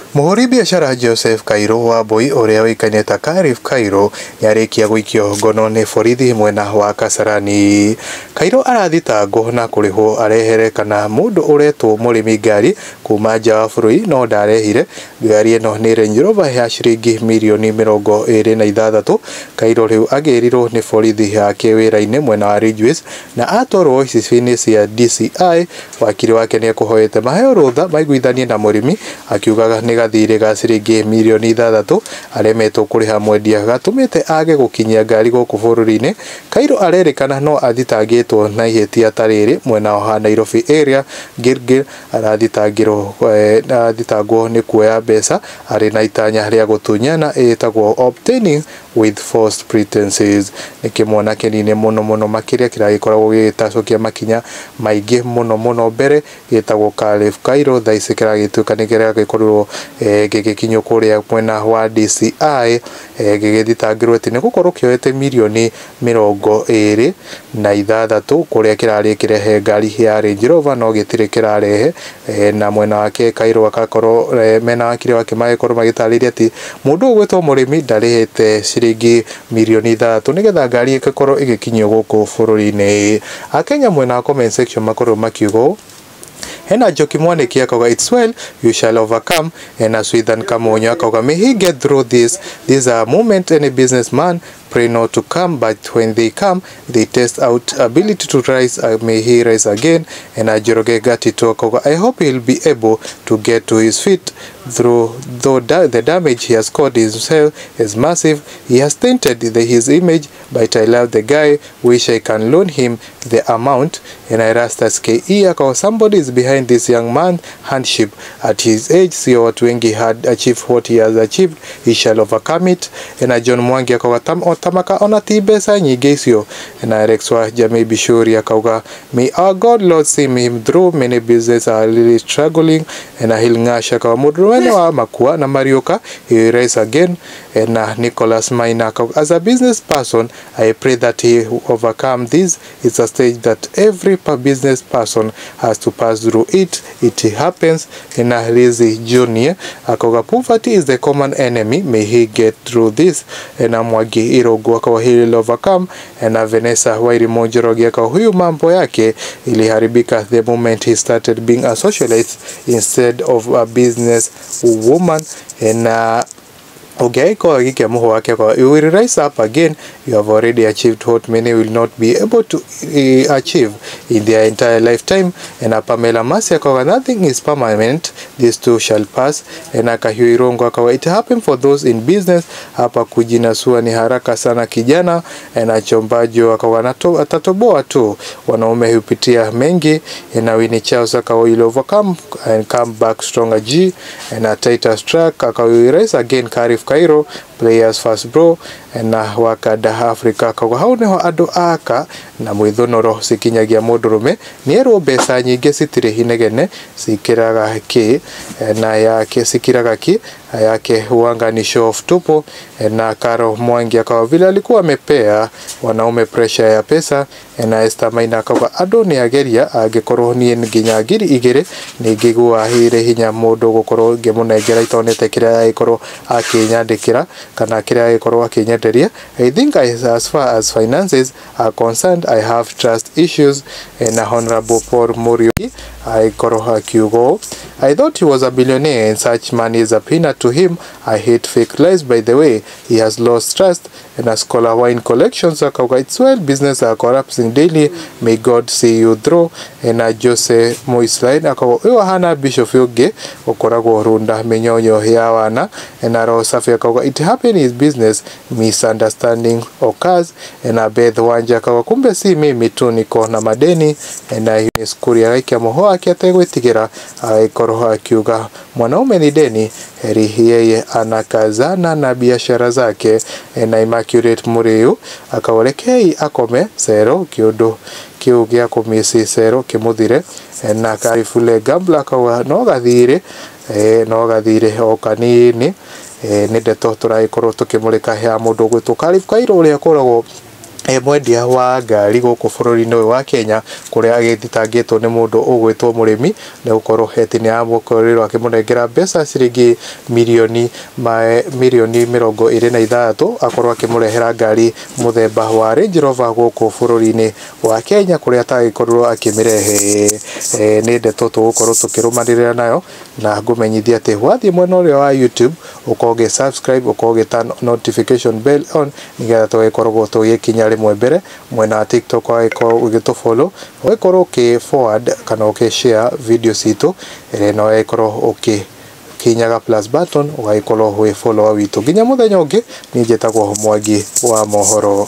Mũhũri biacara Joseph Kairũ Wambui ũrĩa ũĩkaine ta Khalif Kairũ nĩarĩkia gũikio ngono nĩ borithi mwena wa Kasarani. Kairũ arathitangwo na kũrĩhwo arehere kana mũndũ ũretwo mũrĩmi ngari kuma nja wa bũrũri no ndarehire. Ngari ĩno nĩ Range Rover ya ciringi mirioni 26. Kairũ rĩu agĩrirwo nĩ borithi yake wĩra-inĩ mwena wa Ridgeways na atwarwo wabici-inĩ cia DCI. Wakiri wake nĩekũhoete maheo rũtha maiguithanie na mũrĩmi akiugaga nĩ gathirĩ ga ciringi mirioni 6 aremetwo kũrĩha mwendia gatũmĩte age gũkinyia ngari gũkũ bũrũri-inĩ. Kairũ arerĩkana no athitangĩtwo na ihĩtia ta rĩrĩ mwena wa Nairobi area. Gilgil arathitangwo nĩ kuoya mbeca arĩ na itanya rĩa gũtunyana ĩtagwo obtaining with false pretenses. Nĩ kĩmwana kĩnini mũno mũno makĩria kĩragĩkoragwo gĩgĩtacũkia makinya maingĩ mũno mũno mbere, gĩtagwo Khalif Kairũ. Thaa ici kĩragĩtuĩka nĩ kĩragĩkorirwo gĩgĩkinyio kũrĩa mwena wa DCI gĩgĩthitangĩrwo atĩ nĩ gũkorwo kĩoete mirioni 26 kũrĩa kĩrarĩ kĩrehe ngari ya Range Rover no gĩtirĩ kĩrarehe. Na mwena wake Kairũ agakorwo mena wakiri wake magĩkorwo magĩtarĩria atĩ mũndũ ũgwĩtwo mũrĩmi ndarĩhĩte ciringi mirioni 6 nĩgetha ngari ĩgĩkorwo ĩgĩkinyio gũkũ bũrũri-inĩ. Akenya mwena wa comment section makorwo makiuga ũũ. Hena Njoki Mwaniki akauga it's well you shall overcome. Hena Swithan Kamonyo akauga may he get through this. These are moment any businessman pray not to come, but when they come they test out ability to rise. May he rise again. And Njoroge Gatito akauga I hope he'll be able to get to his feet through though the damage he has caused himself is massive. He has tainted his image, but I love the guy, wish I can loan him the amount. And Erastus KE akauga somebody is behind this young man handship at his age. Sio watu wengi had achieved what he has achieved, he shall overcome it. And John Mwangi akauga tamaka ona ti mbeca nyingĩ icio. Na Alex wa Jamii Bishuri akauga may our God Lord see him through, many business are really struggling. Na Hilngasha akauga mũndũrũme wa makua na mariũka, he will rise again. Na Nicholas Maina akauga as a business person I pray that he overcome this. It's a stage that every business person has to pass through it. It happens. Na Lizzy Junior akauga poverty is the common enemy, may he get through this. Na Mwangi Irogu akauga he will overcome. Na Vanessa Wairimu Njoroge akauga huyu mambo yake iliharibika the moment he started being a socialite instead of a business woman. Na ũngĩagĩkorwo agĩikia mũhũ wake kwa you will rise up again, you have already achieved what many will not be able to achieve in their entire lifetime. Na Pamela Masi akauga nothing is permanent, this too shall pass. Na Kahiu Irongo akauga it happened for those in business, hapa kujinasua ni haraka sana kijana. Na Chombajo akauga atatoboa tu, wanaume hupitia mengi. Na Winnie Charles akauga you'll overcome and come back stronger G. Na Titus Track akauga you rise again Khalif Kairũ players first bro. Na Wakanda Africa akauga hau niho andũ aka na mwĩthũnũro cikinyagia mũndũrũme nĩerwo mbeca nyingĩ citirĩ inegene cikĩraga kĩ na yake cikiraga ki yake huanga ni show off tupo. Na Karo Mwangi akauga vile alikuwa amepea wanaume pressure ya pesa. Na Esther Maina akauga andũ nĩ ageria angĩkorwo niĩ nginya 2000 nĩngĩgua hĩrĩ hinya mũndũ gũkorwo ngĩmũnengera itonete kĩrĩa agĩkorwo akĩnyandĩkĩra kana kĩrĩa agĩkorwo akĩnyenderia. I think as far as finances are concerned I have trust issues. Na Honorable Paul Muriuki agĩkorwo akiuga I thought he was a billionaire and such money is a peanut to him. I hate fake lies, by the way. He has lost trust. And a scholar wine collections akauga it's well business are collapsing daily, may God see you through. And a Jose Moislain akauga uyu hana bishop ũngĩ ũkoragwo runda mĩnyonyo ya wana. And a Roho Safi akauga it happened in business, misunderstanding occurs. And a Beth Wanja akauga kumbe si mimi tu niko na madeni. And a Eunice Kuria agaikia mũhũ wake ategwĩtigĩra agĩkorwo akiuga mwanaume ni deni, heri yeye anakazana na biashara zake. Na Immaculate Muriu akauga rekei akome cero kĩũndũ kĩu gĩa kũmisi cero kĩmũthire. Na Karifule Gambla akauga no gathirĩ o kanini. Nĩ ndeto tũragĩkorwo tũkĩmũrĩka ya mũndũ ũgwĩtwo Khalif Kairũ ũrĩa akoragwo Mwendia wa ngari gũkũ bũrũri-inĩ ũyũ wa Kenya kũrĩa agĩthitangĩtwo nĩ mũndũ ũgwĩtwo Mũrĩmi nĩ gũkorwo ati nĩ amũkorirwo akĩmũnengera mbeca ciringi mirioni 26 akorwo akĩmũrehera ngari mũthemba wa Range Rover gũkũ bũrũri-inĩ wa Kenya kũrĩa atagĩkorirwo akĩmĩrehe. Nĩ ndeto tũgũkorwo tũkĩrũmanĩrĩra nayo na ngũmenyithia atĩ wathiĩ mwena ũrĩa wa YouTube ũkorwo ũgĩ subscribe, ũkorwo ũgĩ turn notification bell on nĩgetha tũgĩkoragwo tũgĩkinya rĩmwe mbere. Mwena wa TikTok ũgagĩkorwo ũgĩtũ follow, ũgĩkorwo ũkĩ forward kana ũkĩ share video citũ, na ũgagĩkorwo ũkĩkinyaga plus button ũgagĩkorwo wĩ follower witũ nginya mũthenya ũngĩ. Niĩ njĩtagwo Mwangi wa Mohoro.